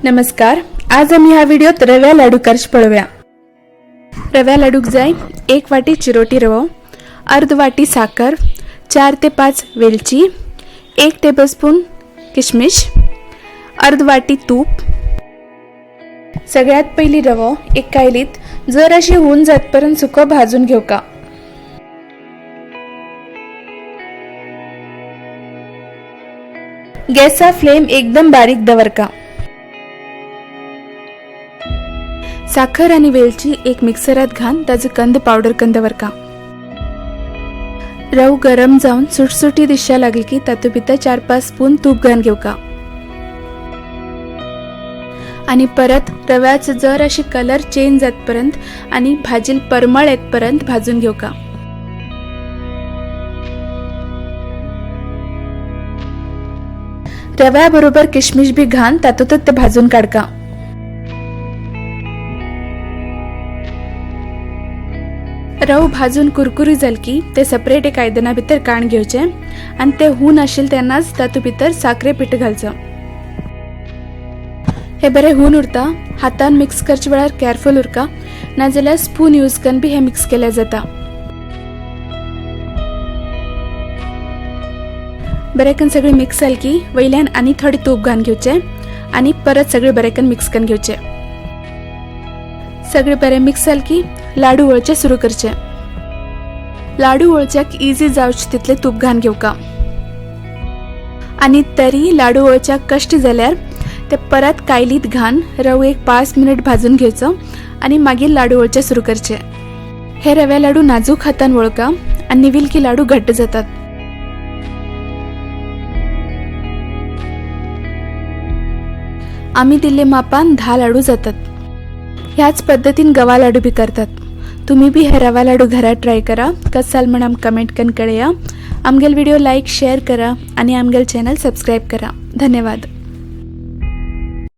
नमस्कार, आज आमी ह्या व्हिडिओत रव्या लाडू करचे पळोवया. रव्या लाडूक जाय 1 वाटी चिरोटी रवो, अर्द वाटी साखर, 4 ते 5 वेलची, 1 टेबलस्पून किशमिश, अर्द वाटी तूप. सगळ्यात पहिली रवो एक कायलीत जर अशी हून जातपर्यंत सुको भाजून घेवका. गॅसा फ्लेम एकदम बारीक दवरका. साखर आणि वेलची एक मिक्सरात घान ताजो कंद पावडर करून दवरका. रव गरम जावन सुटसुटी दिसच्या लागली की तातूंत भितर 4-5 स्पून तूप घालून घेवका आणि परत रव्याचो जर अशी कलर चेंज जातपर्यंत आणि भाजील परमळ येतपर्यंत भाजून घेवका. रव्या बरोबर किशमिश बी घान तातूंतच ते भाजून काडका. रव भाजून कुरकुरी जाल की ते सेपरेट एक आयदना भितर काण घेवचे आनी ते हून आशिल्ले तेन्नाच तातूंत भितर साखरे पीठ घालचो. हे बरें हून उरता. हातान मिक्स करचे वेळार केअरफुल उरका, नाजाल्यार स्पून यूज करून बी हे मिक्स केल्यार जाता. बरें करून सगळें मिक्स जालें की वयल्यान आनी थोडें तूप घालून घेवचें आनी परत सगळें बरें करून मिक्स करून घेवचें. सगळें बरें मिक्स जालें की लाडू वळचे सुरू करचे. लाडू वळच्याक इजी जावचे तितलें तूप घालून घेवका आनी तरी लाडू वळच्याक कश्ट जाल्यार ते परत कायलीत घान रव एक 5 मिनट भाजून घेवचो आनी मागीर लाडू वळचे सुरू करचे. हे रव्या लाडू नाजूक हातान वळका आनी निविल की लाडू घट्ट जातात. आमी दिल्ले मापान 10 लाडू जातात. ह्याच पद्दतीन गवा लाडू बी करतात. तुम्ही बी हे रवा लाडू घरात ट्राय करा. कस जाल म्हण आमकां कमेंट करून कळया. आमगेल व्हिडिओ लाईक शेअर करा आणि आमगेल चॅनल सबस्क्राईब करा. धन्यवाद.